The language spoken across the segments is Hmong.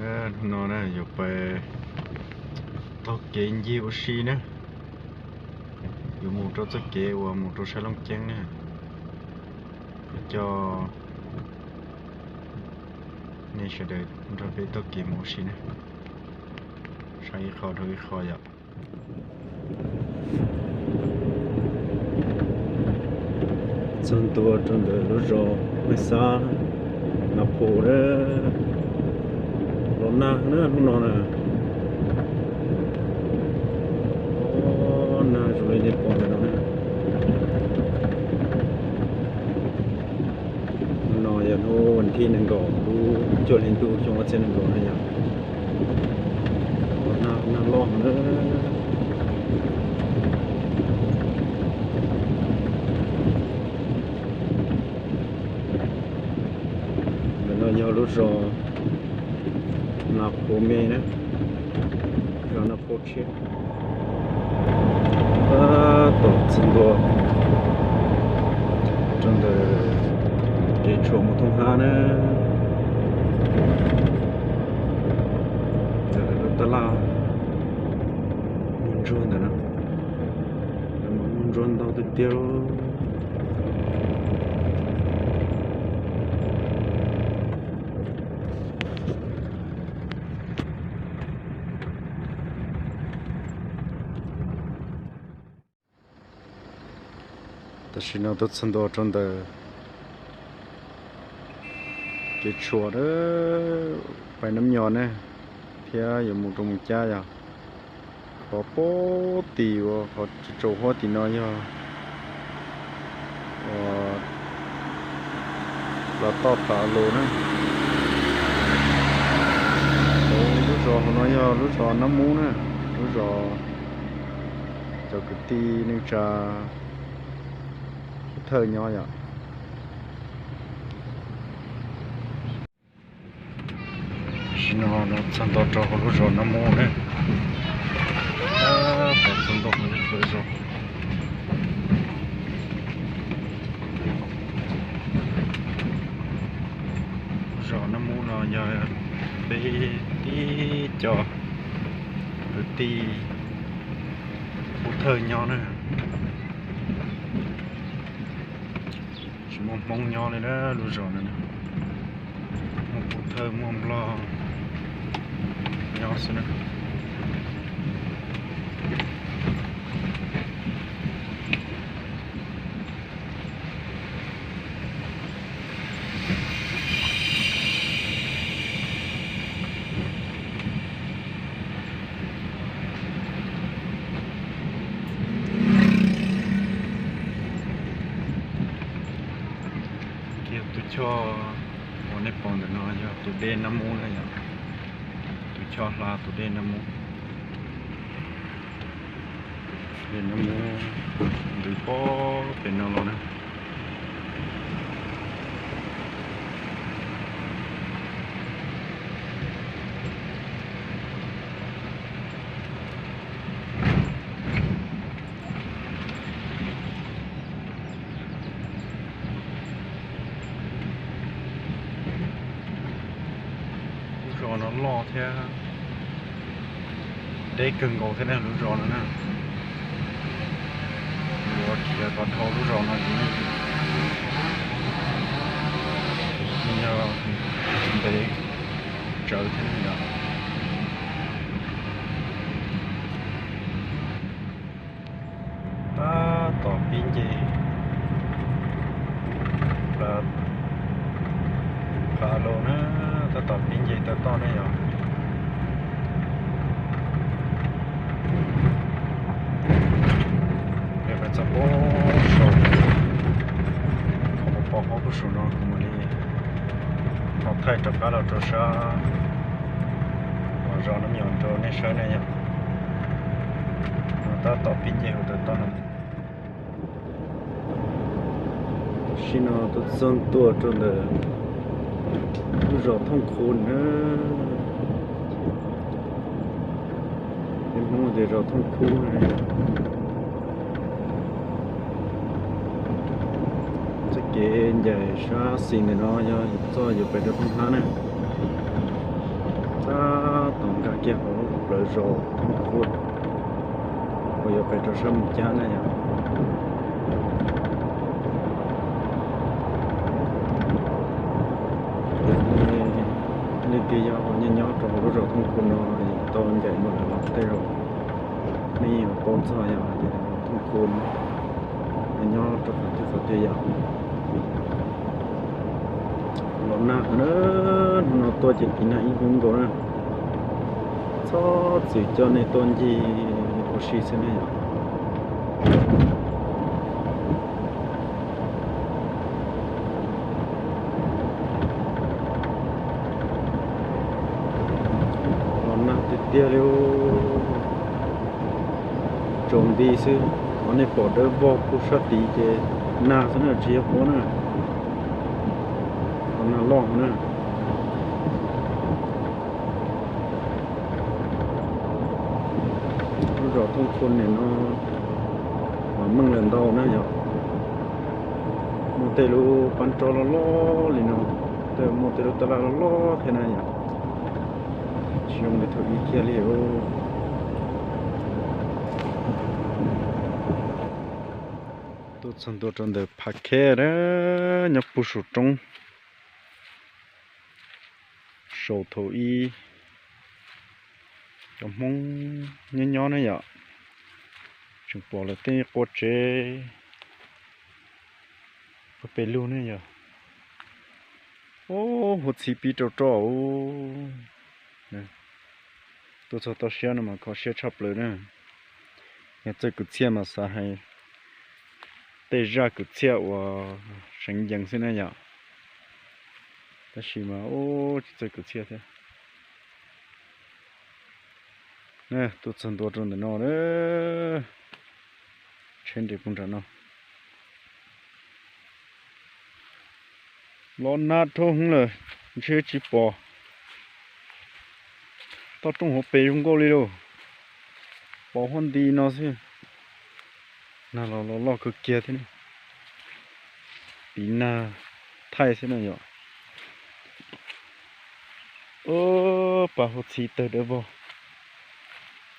Hnub no na yuav pais taug kev ncig ua si na, yuav mus rau txoj kev uas mus rau sab Looj Ceeb na. Coj nej sawv daws nrog peb taug kev mus ua si na, saib ib qho dhau ib qho yom. Txog ntua rau ntawm lub zos Maj Xab, Naj Phu, los nag na hnub no na. Nag zoo li nej pom ntawm no na. Hnub no yog hnub vas thib nees nkaum lub cuaj hli ntuj xyoo ob txhiab nees nkaum na yom. Los nag, nag loj na. Ntawm no yog lub zos Naj Phu me na, zos Naj Phu tshiab. Tab tom txog ntua rau ntawm kev tshuam mus Thooj Hab na. Ntawm lub tab laj muag ntsuag ntawm no, muag ntsuag ntau tiag tiag. Tam sim no tuaj txog ntua rau ntawm kev tshuam pais Nab Nyos ne, thiab yuav mus rau Moos Cab yom. Qhov pem tim uas qhov tsaus huab tim no yog uas los toj Phav Los na. Lub zos hauv no yog lub zos Nab Mub na, lub zos cov kwv tij neej tsa Pub Thawj nyob yom. Tam sim no txog ntua rau hauv lub zos Nab Mub ne, pom txog ntua hauv lub zos. Lub zos Nab Mub no yog peb tib co kwv tij Pub Thawj nyob na. Tsis muaj Hmoob nyob li na lub zos no, muaj Pub Thawj muaj Nplog nyob xwb na. Kiag tus choj uas nej pom ntawm no yog tus dej Nab Mub na yom. Tus choj hla tus dej Nab Mub. Dej Nab Mub ntws pob pem no los na. Lub zos no loj thiab deb kawg nkaus thiab na lub zos no na. Yuav khiav kom dhau lub zos no ces yog ntev tsawv thiab yom. Tab tom pib nce Phav Los na, tab tom pib nce tawm toj ne yom. Peb txog pob saum, qhov pos pos hauv pob saum no kuv mam li ho thaij rov qab los rau sab uas zos Nab Nyos rau nej saib na yom. No tab tom pib nce hauv tawm toj no. Tam sim no tuaj txog ntua rau ntawm lub zos Thooj Khub na. Peb Hmoob tias zos Thooj Khub na. Txoj kev ncaim sab xis ntawm no yog txoj yuav pem rau Thooj Hab na. Tab Lawv zos Thoob Khun uas yuav pem rau sab Moos Cab na yom. Leej twg yog uas nyob nyob rau hauv lub zos Thoob Khun no tau ncaim mus lawm los tej zaum nej yuav paub txog yom, hais tias Thoob Khun nyob rau qhov twg qhov twg yom. Los nag heev na, hnub no tuaj ces tiv nag ib hnub nkaus na. Txhob txwm coj nej tuaj ncig ua si xwb ne yom. Los nag tiag tiag li. Tsaus nti xwb, qhov nej pom dawb vog puag sab tid ces nag xwb na, tsis yog huab na. Los nag loj na. Lub zos Thoob Khun nim no mas meej lawm ntau na yom. Muaj tej lub pab nroj loj loj li no, tej muaj tej lub tab laj loj loj thiab na yom. Tsis zoo li thaum ub kiag li. Tuaj txog ntua rau ntawm Phav Kheb na, nyob puag saum roob. Saum thaum ub cov Hmoob nyob nyob ne yom, tseem pom lawv tej qua tsev qua pes lug ne yom. Ub, huab txhib pib rau roj. Tuaj txog toj siab no mas kho siab tshaj plaws na. Yog txawj kwv txhiaj mas xav hais tej zaj kwv txhiaj uas seev yees xwb na yom. Tab sis mas ub, tsis txawj kwv txhiaj thiab. Tuaj txog ntua rau ntawm no, tsheb nres puag nram no. Los nag dhau heev lawm, ntshe tsis pom toj roob hauv pes zoo nkauj li lauj. Pom huab nti no xwb. Nag los los loj kawg kiag thiab ne. Tiv nag thaij xwb na yom. Ub, pas huab txhib tawg dawb vog.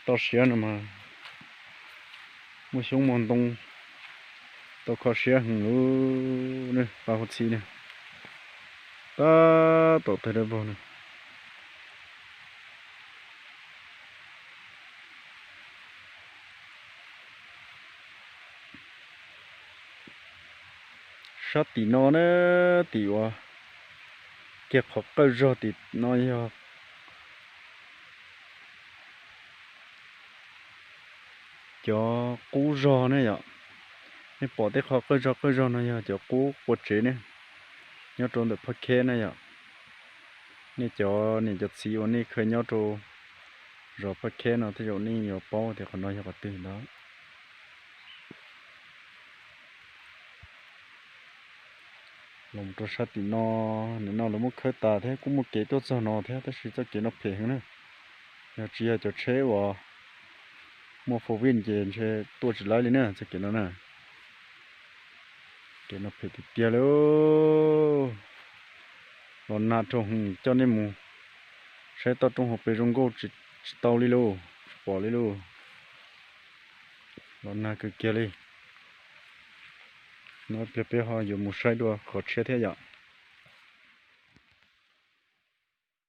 Toj siab no mas muaj xyoob muaj ntoo, tau kho siab heev lub ne, pas huab txhib ne. Tab tom tawg dawb vog na. Sab tim no na, tim uas kiag qhov qawj zog tim no yog cov qub zog ne yom. Nej pom tej qhov qawj zog qawj zog no yog cov qub qua tsev ne, nyob rau ntawm Phaj Kheb na yom. Nej cov niam cov txiv uas nej kheev nyob rau zos Phaj Kheb no tej zaum nej yuav paub tias qhov no yog qhov twg ntag. Los rau sab tim no, nim no lawv muab khawb tas thiab kuj muaj kev tuaj txog no thiab, tab sis txoj kev no phem heev na. Yog tsis yog cov tsheb uas muaj four wheel ces ntshe tuaj tsis laib li na txoj kev no na. Kev no phem tiag tiag li. Los nag rau heev, coj nej mus saib toj roob hauv pes zoo nkauj tsis tau li lauj, tsis pom li lauj. Los nag kawg kiag li. No pliag peb ho yuav mus saib dua qhov tshiab thiab yom.